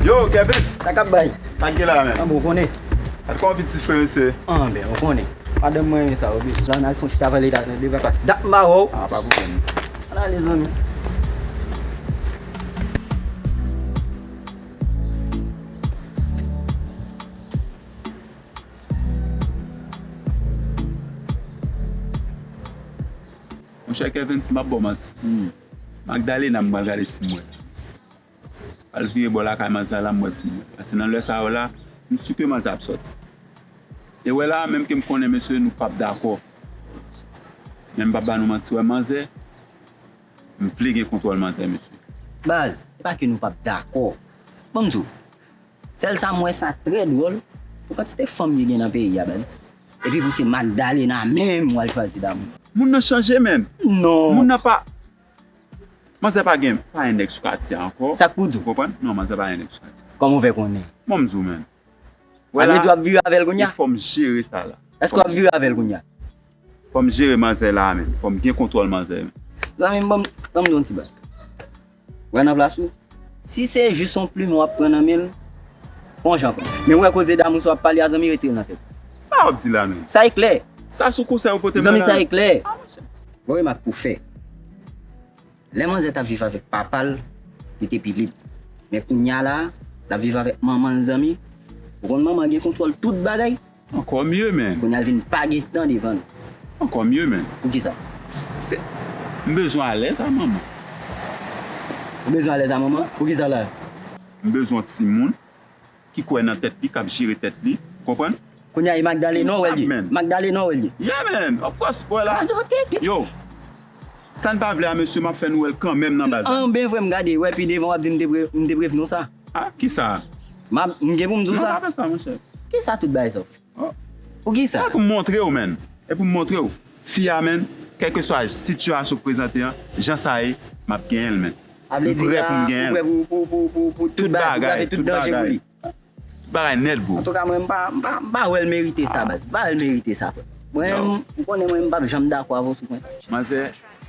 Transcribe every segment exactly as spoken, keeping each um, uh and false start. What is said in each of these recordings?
Yo, Kevens! Sa k ap bay? Sa k gen la menm? An bon, ou konnen. Gad kòman w vin ti fre, mesye. An ben, ou konnen. Madanm mwen renmen sa, wi. La, n al fè yon chita pale la, nan de papa. Dat m pa wè w. Ah, pa pwoblèm. Ann ale, zanmi. Monchè Kevens, m p ap ba w manti. Hmm. Magdalena, m pral gade si m wè l. Al vire bò lakay manzè la, m wè si m wè l. Paske nan lè sa yo la, m sipe manzè ap sòti. E wè la, menm ke m konnen, mesye, nou p ap dakò. Men m p ap ba nou manti, wè manzè, m vle gen kontwòl manzè, mesye. Baz, e pa ke nou p ap dakò. Ban m di w, sèl sa m wè sa trè dwòl, pou kantite fanm ki gen nan peyi a, baz. Epi pou se Magdalena menm w al chwazi damou. Moun nan chanje, menn. Non. Moun nan pa, manzè pa gen, pa gen nèg sou katye ankò. Sa k pou di w? Ou konprann? Non, manzè pa gen nèg sou katye. Kòman w fè konnen? Bon, m di w, menn. Sa vle di w ap vire avè l kounye a? Fò m jere sa la. Èske w ap vire avè l kounye a? Fò m jere manzè la, menn. Fò m gen kontwòl manzè, menn. Zanmi m, ban m, ban m di w yon ti bagay. Wè nan plas ou. Si se jis yon plim w ap pran nan men l, pa yon jan pran. Men w wè koze damou sa w ap pale a, zanmi, retire l nan tèt ou. Sa w ap di la menm? Sa e klè. Sa sou konsèy ou pote m la? Zanmi, sa e klè. Bon remak pou fè. Lè manzè t ap viv avèk papa l, li te pi lib. Men kounye a la, l ap viv avèk manman l, zanmi. Ou konn manman gen kontwòl tout bagay. Ankò mye, menn. Kounye a l vin pa gen tan devan l. Ankò mye, menn. Poukisa? Se, m bezwen alèz a manman. Ou bezwen alèz a manman? Poukisa la? M bezwen yon timoun ki kwè nan tèt li, k ap jere tèt li, konprann? Kounye a, e Magdalena w wè l ye? Stop, man. Magdalena w wè l ye? Yeah, man. Of course, bwè la. Yo, sa n pa vle a, mesye, m ap fè nou wè l kanmenm nan baz la. An, ben vre, m gade, wè, pi devan w ap di m te pre-, m te prevni w sa. Ah, kisa? M ap, m gen pou m di w sa. Non, pa fè sa, monchè. Kisa tout bagay sa w fè? Oh. Poukisa? Sa pou m montre w, man. E pou m montre w. Fi a, man, kèlkeswa sitiyasyon k prezante an, jan sa ye, m ap genyen l, man. M prè pou m genyen l. Ou prè pou, pou, pou, pou, pou tout bagay, pou gade tout danje pou li. Tout bagay nèt, bro. Antouka, mwen, m pa, m pa, m pa wè l merite sa, baz. M pa wè l merite sa, frè. Mwen, ou konnen mwen, m p ap janm dakò avè w sou pwen sa. Manzè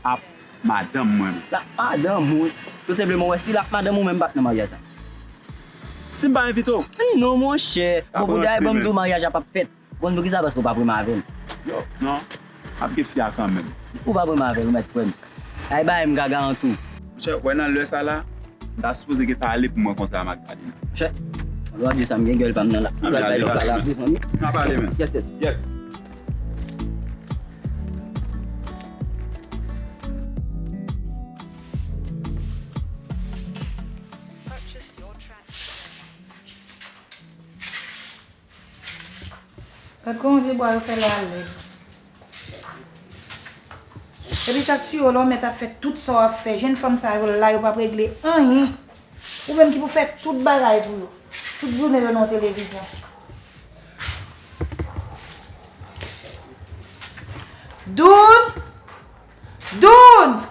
ap madanm mwen. L ap madanm ou. Tou senpleman, wè, si l ap madanm ou, mwen, m p ap nan maryaj la. Si m pa envite w? Non, monchè. Bon, pou dayè, ban m di w, maryaj la p ap fèt. Bon, poukisa? Paske w pa premye avè l. Yo, non. M ap gen fi a kanmenm. Ou pa premye avè l, ou mèt kwè m. Ay, bay m ka garanti w. Monchè, wè nan lè sa la, m ta sipoze gentan ale pou m rankontre a Magdalena. Monchè, lè w ap di sa, m gen gèl pa m nan la. Ann ale, ann ale. N ap ale, men. Yes, yes. Yes. Gad kòman vye bwa yo fè la lèd. Epi sa k tiye w la, w mèt ap fè tout sa w ap fè. Jèn fanm sa yo la, yo p ap regle anyen. Ou menm ki pou fè tout bagay pou yo. Tout jounen yo nan televizyon. Doud! Doud!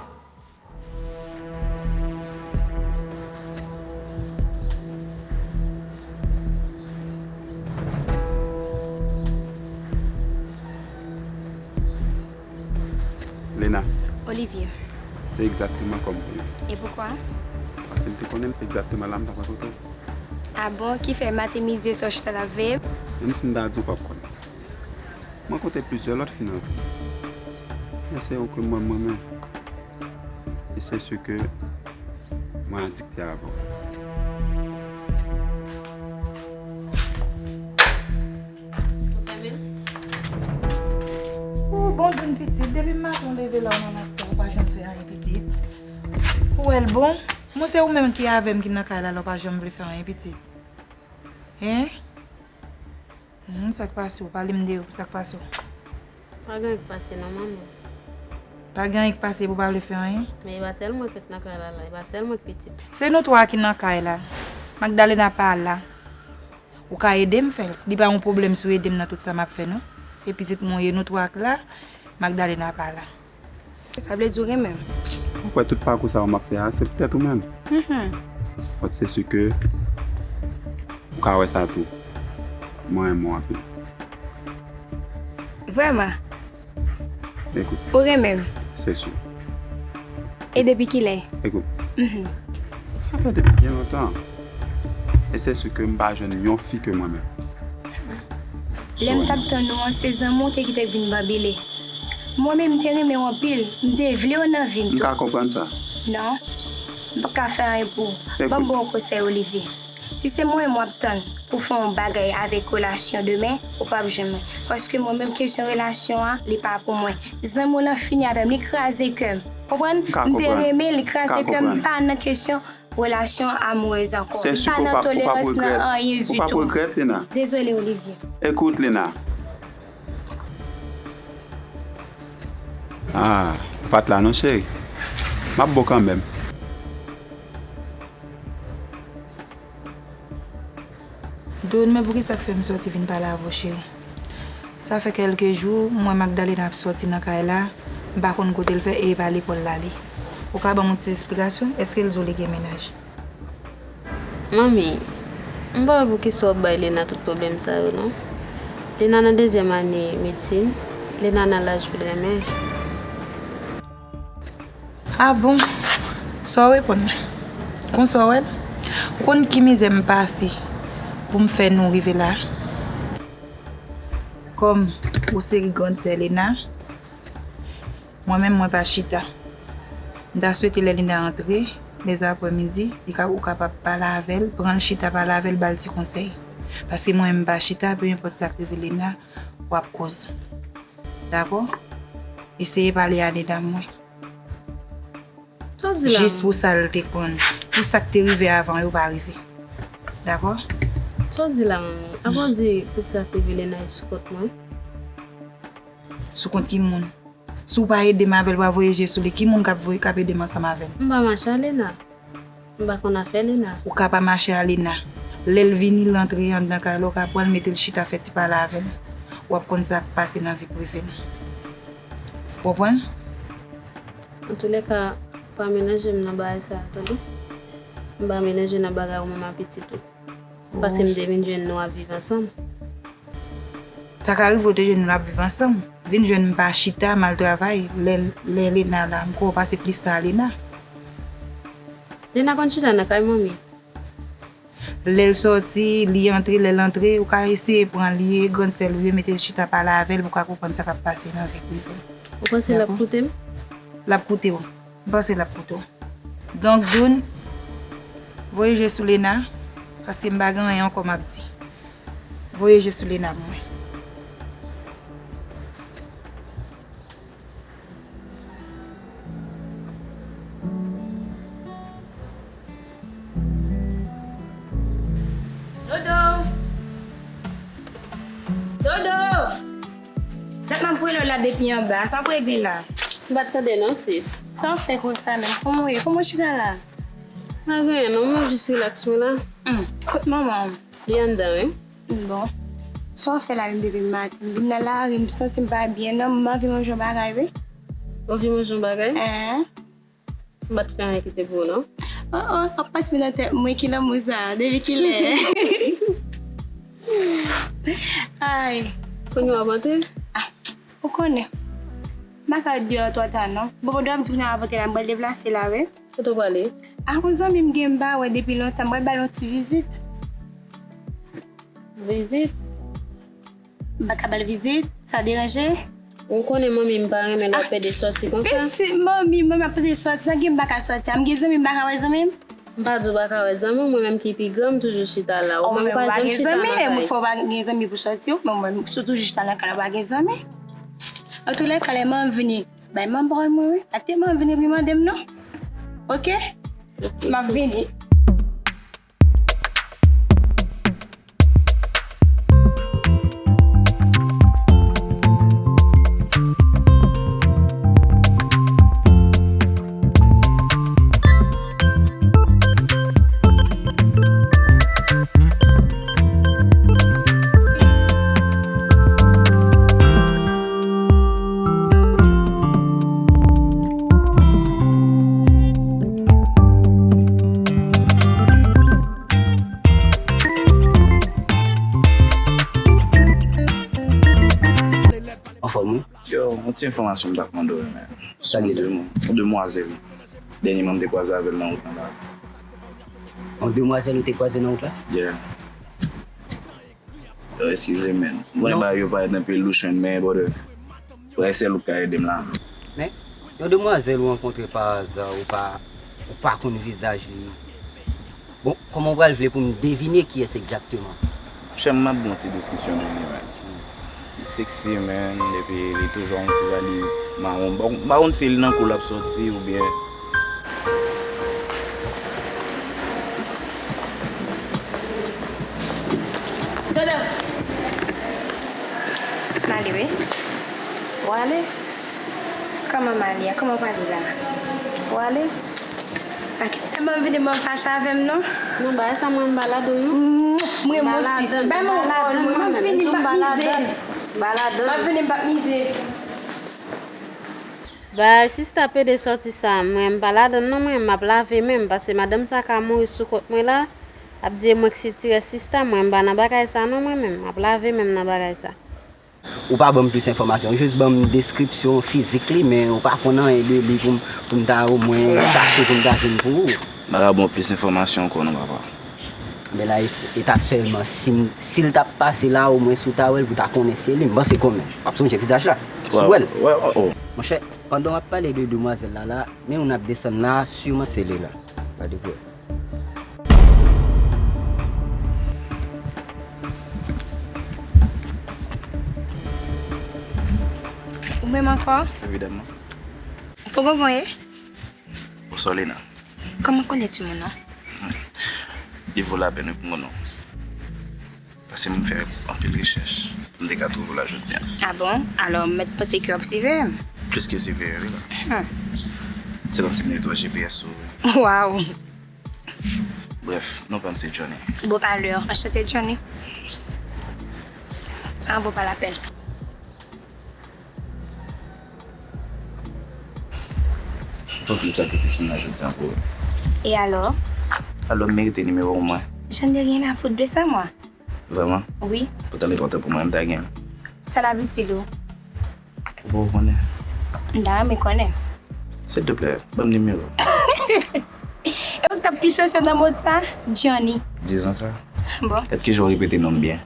Lena. Olivier. Se egzakteman kòm pou yo. E poukwa? Paske m te konnen se egzakteman la m t ap rankontre w. A bon? Kifè maten, midi e swa w chita l ap veye? Menm si m ta di w, w p ap konnen. Mwen konte plizyè lòt fi nan vi m. Men se ou ke mwen, mwen menm. E se si ke mwen adikte avè w. Ou bon, Doun pitit, depi maten w leve la, ou nan laptòp, ou pa janm fè anyen pitit. Ou wè l bon? Mwen, se ou menm ki avè m ki nan kay la, la w pa janm vle fè anyen pitit. Hein? Hmm, sa k pase w? Pale m de ou, sa k pase w? Pa gen anyen k pase non, manman. Pa gen anyen k pase pou w pa vle fè anyen? Men e pa sèl mwen k ret nan kay la, la, e pa sèl mwen k pitit. Se nou twa ki nan kay la. Magdalena pa la. Ou ka ede m fè l. Li pa yon pwoblèm si w ede m nan tout sa m ap fè, non. E pitit mwen ye, nou twa k la, Magdalena pa la. Sa vle di w renmen m? Ou kwè tout pakou sa yo m ap fè a, se poutèt ou menm? Mhm. Fòk se si ke ou ka wè sa tou. Mwen renmen w anpil. Vrèman? Ekout. Ou renmen m? Se si. E depi kilè? Ekout. Mhm. Sa fè depi byen lontan. E se si ke m pa jwenn yon fi ke mwen menm. Lè m t ap tann ou an, se zanmi w te kite vin banbile. Mwen menm, m te renmen w anpil, m te vle w nan vi m tou. M ka konprann sa. Non, m p ap ka fè anyen pou ou. Ban m ba w yon konsèy, Olivier. Si se mwen menm w ap tann pou fè yon bagay avèk relasyon demen, ou p ap jwenn mwen. Paske mwen menm, kesyon relasyon an, li pa pou mwen. Zanmi w lan fini avè m, li kraze kè m. Konprann? M te renmen, li kraze kè m, m pa nan kesyon relasyon amourèz ankò. M pa nan tolerans nan anyen ditou. Dezole, Olivier. Ekout, Lena. Ah, ou pa t la non, cheri. M ap bo kanmenm. Doun, men poukisa k fè m sòti vin pale avè w, cheri? Sa fè kèlke jou, m wè Magdalena ap sòti nan kay la, m pa konn kote l fè e e pa lekòl l ale. Ou ka ban m yon ti esplikasyon? Èske l di w li gen mennaj? Manmi, m pa wè poukisa w ap bay Lena tout pwoblèm sa yo, non. Lena nan dezyèm ane medsin, Lena nan laj pou l renmen. Ah bon? Sa w reponn mwen? Konsa w wè l? Ou konn ki mizè m pase pou m fè nou rive la? Kòm ou se grann sè Lena, mwen menm mwen pa chita. M ta swete lè Lena antre, lèzaprèmidi, li ka, ou kapab pale avè l, pran l chita pale avè l, ba l ti konsèy. Paske mwen menm m pa chita, pe enpòt sa k rive Lena, w ap koz. Dakò? Eseye pale a Lena mwen. Jis pou sa l te konn, pou sa k te rive avan yo pa rive. Dakò? Sa w di la, manmi? Apa w di tout sa k rive Lena e sou kont mwen? Sou kont ki moun? Si w pa ede m avè l, w pa voye je sou li, ki moun k ap voye, k ap ede m ansanm avè l? M pa mache a Lena. M pa konn afè Lena. Ou ka pa mache a Lena. Lè l vini, l antre anndan kay la, ou ka pran l, mete l chita, fè ti pale avè l. W ap konn sa k pase nan vi prive l. Ou konprann? Antoulèka, pa melanje m nan bagay sa a, tande? M pa melanje nan bagay ou menm a pitit ou. Paske m te vin jwenn nou ap viv ansanm. Sa ka rive w te jwenn nou ap viv ansanm. Vin jwenn m pa chita, m al travay, lè, lè Lena la, m kwè w pase plis tan a Lena. Lena konn chita nan kay manmi. Lè l sòti, li antre, lè l antre, ou ka eseye pran li, e grann sè l ou ye, mete l chita pale avè l pou w ka konprann sa k ap pase nan vi prive l. Ou panse l ap koute m? L ap koute w. M panse l ap koute w. Donk, Doun, voye je sou Lena, paske m pa gen anyen ankò m ap di. Voye je sou Lena pou mwen. Dodo! Dodo! Dat m ap rele w la depi anba. Sa w ap regle la? M pa t tande non, sis. Sa w ap fè konsa menm? Kòman w ye? Kòman w chita la? Pa gen anyen non, mwen jis rilaks mwen la. Humm, kot manman w? Li anndan wi. Bon. Sa w ap fè la menm depi maten? M vin nan lari, m santi m pa byen non, m anvi manje yon bagay wi. Ou anvi manje yon bagay? Eeh. M pa t fè anyen ki te pou ou non. Oh oh, w ap pase nan tèt mwen, ki lanmou sa? Depi kilè? Ay. Kounye a w ap antre? Ah, ou konnen. M pa ka ret deyò twò ta non. Bon, pandan w ap di kounye a w ap antre la, m pral deplase la wi. Kote w prale? Ah, yon zanmi m gen m pa wè depi lontan, m pral ba l yon ti vizit. Vizit? M pa ka ba l vizit, sa deranje? Ou konnen manmi m pa renmen lè w ap pede sòti konsa. Pitit manmi, manmi ap pede sòti, sa gen m pa ka sòti a? M gen zanmi, m pa ka wè zanmi m? M pa di w pa ka wè zanmi w, mwen menm ki pi gran, m toujou chita la. Ou menm ou pa janm chita nan kay. Ou fè w pa gen zanmi pou sòti, ou menm si w toujou chita nan kay la, ou pa gen zanmi. Antoulèka, lè manman m vini, bay manman pawòl mwen wi. Ak te manman m vini epi mande m non. Oke? M ap vini. Anfòm wi. Yo, yon ti enfòmasyon m t ap mande w, men. Sa gen de moun, yon demwazèl. Dènyèman m te kwaze avè l nan wout anba. Yon demwazèl ou te kwaze nan wout la? Yeah. Yo, eskize, man. M konnen bagay yo parèt anpil louch, man, men, brother, prensè ou ka ede m la. Men, yon demwazèl ou rankontre pa aza, ou pa, ou pa konn vizaj li. Bon, kòman ou pral vle pou m devine kiyès egzakteman? Monchè, m ap ba w yon ti deskripsyon de li, man. Li seksi, man, epi li toujou ak yon ti valiz mawon. Bon, m pa konn si li nan kou l ap soti oubyen. Dodo! M ale, wi. Ou ale? Kòman m ale a? Kòman w prale la? Ou ale? Pa kite m vini ban m fache avè m non. Non, bagay sa mwen m pa ladann non. M renmen w sis. Bay mwen yon kòl mwen. M ap vini m p ap mize. M ap vini m p ap mize. Bay sista pede sòti sa, mwen m pa ladann non mwen, m ap lave men m, paske madanm sa ka mouri sou kont mwen la, ap di e mwen k sitirè sista, mwen m pa nan bagay sa non mwen menm, m ap lave men m nan bagay sa. Ou pa ban m plis enfòmasyon, ou jis ban m deskripsyon fizik li, men ou pa konn anyen de li pou m, pou m ta omwen chache pou m ta jwenn pou ou. M pa ka ba w plis enfòmasyon ankò non, papa. Men la, e, e ta sèlman si m, si l t ap pase la, omwen si w ta wè l, pou w ta konnen se li, m panse kanmenm. W ap sonje vizaj la, si w wè l. Wè, wè, oh. Monchè, pandan w ap pale de demwazèl la, la, men youn ap desann la, siman se li la. Gade pou w wè. Ou menm ankò? Evidaman. Ou poko voye? Bonswa, Lena. Kòman konnen timoun nan? Li vo lapèn wi pou m konnen w. Paske m fè anpil rechèch pou m te ka twouve w la jodi a. A bon? Alò, m mèt panse ke w ap siveye m. Plis ke siveye, wi la. Hmm. Se kòmsi m te mete yon G P S sou ou. Waw! Brèf, non pa m se Johnny. Bon, alò, anchante, Johnny. Sa an vo pa lapèn. Fòk li sakrifis moun nan jodi an pou ou. E alò? Alò, m merite nimewo w mwen. Je n'ai rien à foutre de ça, moi. Vrèman? Wi. Poutan li twò ta pou mwen, m ta gen l. Sa l ap itil ou? Ou poko konnen? M ta renmen konnen. Silteplè, ban m nimewo w. E ou k t ap pi chosye nan mond sa, Johnny? Dizon sa. Bon. Gad kijan w repete non m byen.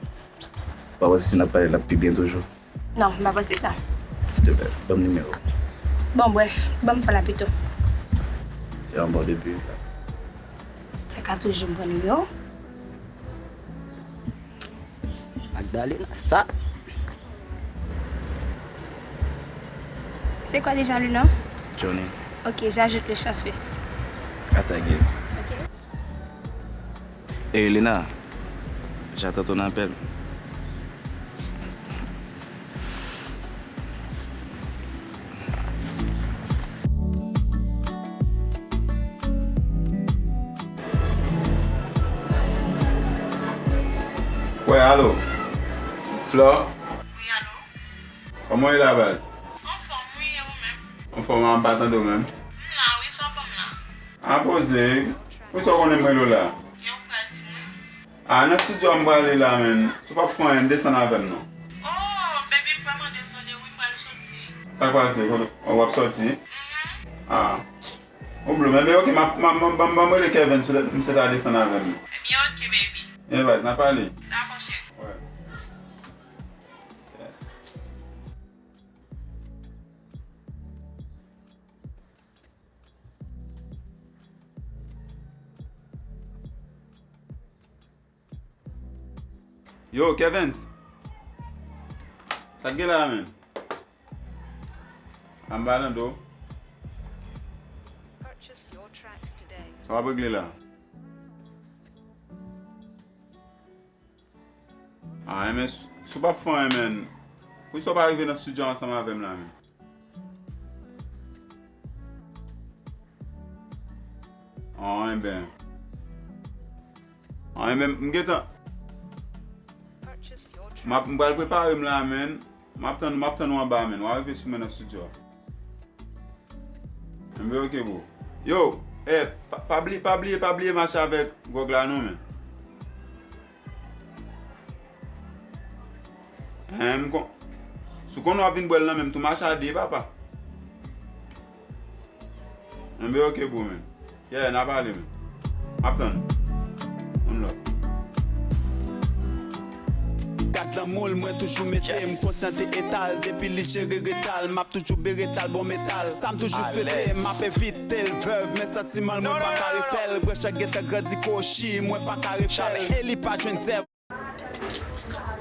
Ou pa panse si n ap pale l ap pi byen toujou? Non, m pa panse sa. Silteplè, ban m nimewo w. Bon, brèf, ban m fè la pito. Se yon bon debi. Sa ka toujou m pran nimewo w. Magdalena, sa. C'est quoi déjà le nom? Johnny. Ok, j'ajoute le chanceux. À ta guise. Ok. Hey, Lena, j'attends ton appel. Wè, alo. Flò? Wi, alo. Kòman w ye la, baz? Anfòm, wi, e ou menm? Anfòm, an pa tande w menm. M la, wi, sa w ban m la? An poze. Poukisa w konnen m rele w la? E ou pral di mwen? A, nan estidyo a m prale la, menn. Si w p ap fè anyen, desann avè m non. Oh, baby, m vrèman dezole, wi, m pral soti. Sa k pase? Kote w ap soti? Mhm. A. Ou blou, men, men, ok, m ap, m ap, m ap, m ap rele Kevin, si misye ta desann avè m. Ebyen, ok, baby. Ebyen, baz, n a pale. Dakò, cheri. Wè. Yo, Kevens. Sa k gen la, menn? Anba nan do. Sa w ap regle la? A, enben, si, si w p ap fè anyen, menn, poukisa w pa rive nan estidyo a ansanm avè m la, menn? An, enben. An, enben, m gentan. M ap, m pral prepare m la, menn. M ap tann, m ap tann ou anba, menn. W a rive sou mwen nan estidyo a. Enben, ok, bro. Yo, eh, pa, pa bli-, pa bliye, pa bliye mache avèk gwòg la, non, menn. Hen, m kon-, si w konnen w ap vin bwè l nan men m tou, mache a de, papa. Enben, ok, bro, menn. Yeah, n a pale, menn. M ap tann ou. Lanmou l mwen toujou mete, m konsyan de eta l, depi li jere reta l, m ap toujou bere tal bon metal. Sa m toujou swete, m ap evite l vèv, men santiman l mwen pa ka refè l, branch la gentan grandi kochi, mwen pa ka refè l, e li pa jwenn zèv.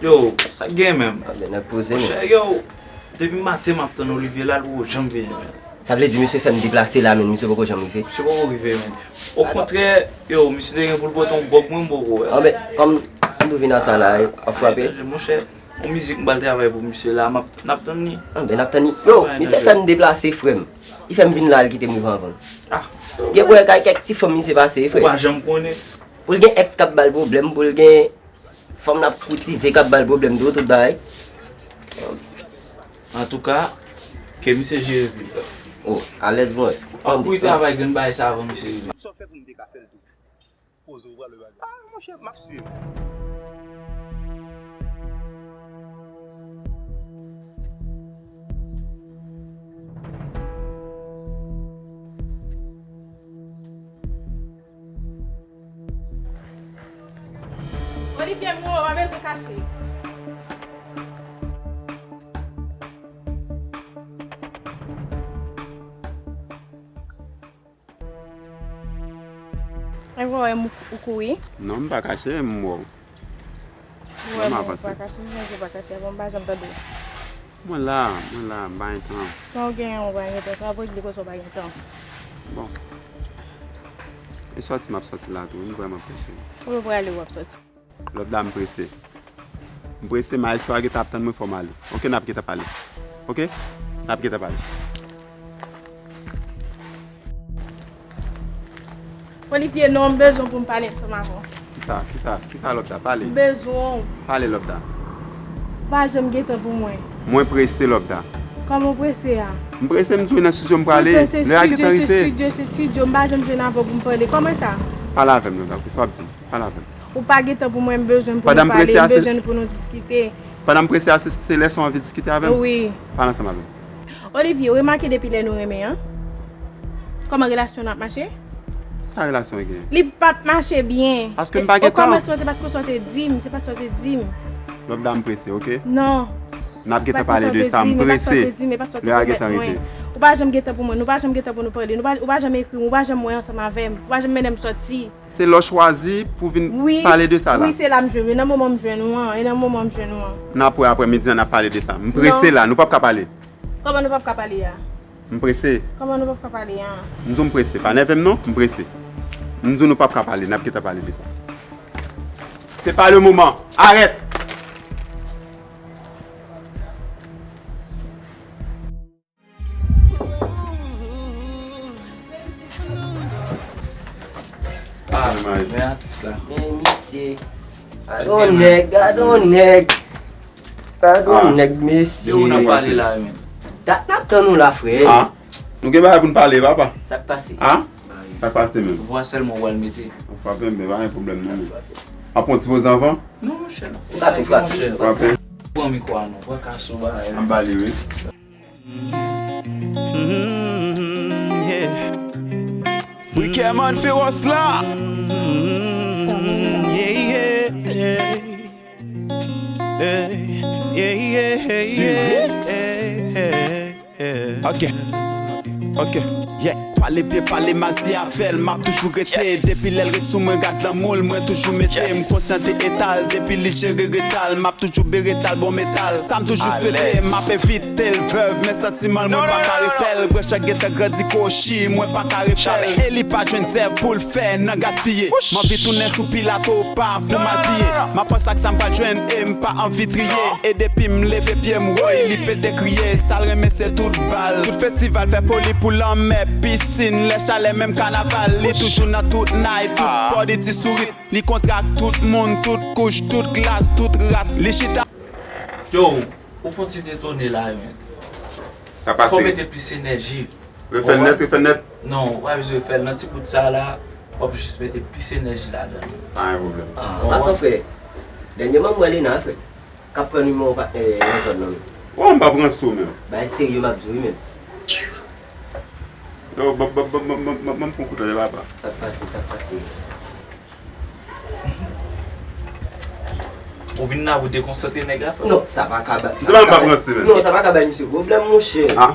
Yo, sa k gen menm? Ah, ben, nèg poze, men. Monchè, yo, depi maten m ap tann Olivier la, l poko janm vini, men. Sa vle di misye fè m deplase la, men misye poko janm rive? Misye poko rive, men. Okontrè, yo, misye te gen pou l pote yon bòg mwen, m poko wè. Ah, ben, kòm m tou vin a sa la, ap frape. Monchè, yon mizik m pral travay pou misye la, m ap, n ap tann li. Ah, ben, n ap tann li. Yo, misye fè m deplase, frè m. Li fè m vin la, l kite m rive anvan l. Ah. Gen pou wè kay kèk ti fanm misye pase, frè. Ou pa janm konnen. Pou l gen èks k ap ba l pwoblèm, pou l gen fanm l ap koutize k ap ba l pwoblèm tou, tout bagay. Antouka, ke misye jere vi l. Oh, alèz mwen. Ou pa kouri travay grenn bagay sa avan misye rive. Sa w fè pou m te ka fè l tou. Poze w pral wè bagay. Ah, monchè, m ap swiv. Olivier, m wè w, pa bezwen kache. Mwen wè w, ou kouri. Non, m pa kache, m wè w. Ou wè m avanse. Ou pa kache, m sonje w pa kache, bon, m pa janm tande w. Mwen la, mwen la, m pa gen tan. Sa w genyen, ou pa gen tan, sa w ap regle konsa, ou pa gen tan. Bon. E sòti m ap sòti la tou wi, m vrèman prese. Kote w prale, w ap sòti? Lòt la, m prese. M prese, maestro a gentan ap tann mwen, fò m ale. Oke, n ap gentan pale. Oke? N ap gentan pale. Olivier, non, m bezwen w pou m pale ansanm avè w. Kisa, kisa, kisa Lobda? Pale. M bezwen w. Pale Lobda. Ou pa janm gen tan pou mwen. Mwen prese Lobda. Kòman w prese a? M prese, m di w nan estidyo m prale. Lè a gentan rive. Se estidyo, se estidyo, m pa janm jwenn avè w pou m pale. Kòman sa? Pale avè m Lobda, kisa w ap di m? Pale avè m. Ou pa gen tan pou mwen, m bezwen n pou nou pale, m bezwen n pou nou diskite. Pandan m prese a, se lè sa w anvi diskite avè m? Wi. Pale ansanm avè m. Olivier, ou remake depi lè nou renmen an, kòman relasyon nou ap mache? Sa relasyon an gen? Li p ap mache byen. Paske m pa gen tan. Okòmansman, se pa t konsa w te di m, se pa t sa w te di m. Lòt la, m prese, oke? Non. N ap gentan pale de sa, m prese. Lè a gentan rive. Ou pa janm gen tan pou mwen, nou pa janm gen tan pou nou pale, ou pa janm ekri m, ou pa janm wè ansanm avè m, ou pa janm mennen m sòti. Se lè w chwazi pou vin pale de sa la. Wi, se la m jwenn ou. E nan moman m jwenn ou an, e nan moman m jwenn ou an. N ap wè aprè midi an, n ap pale de sa. M prese la, nou p ap ka pale. Kòman nou p ap ka pale a? M prese. Kòman nou p ap ka pale a? M di w m prese, pa nève m non, m prese. M di w nou p ap ka pale, n ap gentan pale de sa. Se pa le moman. Arèt! Ah, men atis la. Men misye. Gade yon nèg, gade yon nèg. Gade yon nèg, mesye. De ou n ap pale la, menm? Dat n ap tann ou la, frè. Ah, nou gen bagay pou n pale, papa. Sa k pase? Ah, sa k pase menm? Vwa sèlman w pral mete. W ap frape m, men pa gen pwoblèm non, men. Ap pran ti poz anvan? Non, monchè, non. Ou ka tou frape. Frape. Pran mikwo a non, pran kason bagay la. Anba li, wi. Brikèman fewòs la. Sirix. Ok. Ok. Yeah. Pale byen, pale mal, se avè l m ap toujou rete. Depi lè l ret sou mwen, gad lanmou l mwen toujou mete. M konsyan de eta l, depi li jere reta l, m ap toujou bere tal bon metal. Sa m toujou swete, m ap evite l vèv, men santiman l mwen pa ka refè l. Branch la gentan grandi kochi, mwen pa ka refè l. E li pa jwenn zèv pou l fè nan gaspiye. M anvi tounen sou pilato pa pou m al piye. M ap panse ak sa m pral jwenn e m pa anvi triye. E depi m leve pye m woy, li pete kriye. Sa l renmen se tout bal, tout festival, fè foli pou lanmè, pisin, lè chalè, menm kanaval. Li toujou nan tout night, tout party, ti sourit. Li kontre ak tout moun, tout kouch, tout klas, tout ras. Li chita. Yo, ou fè yon ti detone la wi menn. Sa pase? Fò w mete plis enèji. Refè l nèt, refè l nèt. Non, ou pa bezwen refè l. Nan ti bout sa la, w ap jis mete plis enèji ladan l. Pa gen pwoblèm. Ah, an pasan frè, dènyèman m wè Lena frè k ap pran nimewo patnè nan zòn nan menm. Bon, m pa pran sou menm. Bagay serye m ap di w wi menm. Yo, ban m pran kout anlè papa. Sa k pase, sa k pase? Ou vin la pou dekonsantre nèg la, frè. Non, sa pa ka ba. Se pa m pa pranse, men. Non, sa pa ka bay misye pwoblèm, monchè. Ah.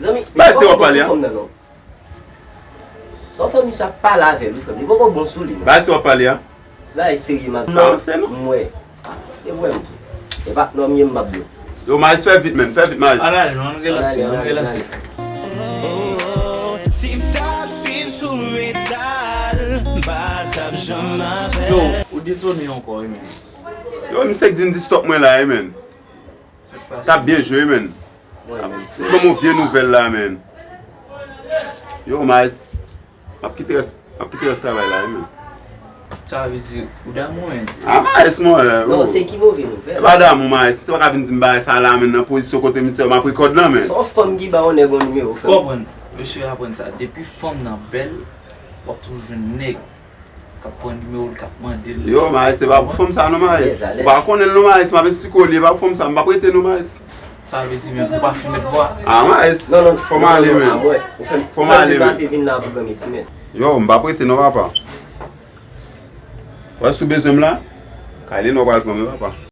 Zanmi, Bay se w ap pale a. Fanm nan non. Sa w fè misye ap pale avè l, wi, frè m. Li poko bon sou li, non. Bay se w ap pale a. Bay serye, m ap Avanse non. M wè. E pou wè m tou. E pa non, m ye m ap dlo. Yo, Maes, fè vit, men. Fè vit, Maes. Ann ale non, ann relanse, ann relanse. Si m t ap swiv sou etal, m pa t ap janm avè. Yo, ou detone ankò, wi, men. Yo, misye k di m di stop mwen la, wi, men. Sa k pase? T ap byen jwe, wi, men. Ban m yon vye nouvèl la, men. Yo, Maes. M ap kite rès, m ap kite rès travay la, wi, men. Sa vle di, ou damou, men. Ah, Maes, mwen. Non, se ki move nouvèl? E pa damou, Maes. Misye pa ka vin di m bagay sa la, men, nan pozisyon kote misye m ap rekòd lan, men. Sa w fanm ki ba yon nèg yon nimewo, frè m? Konprann. Mesye aprann sa. Depi fanm nan bèl, w ap toujou jwenn nèg k ap pran nimewo l, k ap mande l. Yo, Maes, se pa pou fanm sa, non, Maes. Ou pa konnen l, non, Maes. M ap esplike w li, e pa pou fanm sa. M p ap rete, non, Maes. Sa vle di, men, pou pa fin met vwa. Ah, Maes. Non, non, Fò m ale, men. Ou fè m Fò m ale, men. Vin la pou granmesi, men. Yo, m p ap rete, non, papa. Wè, si w bezwen m la, kay li non, pral pran mwen, papa.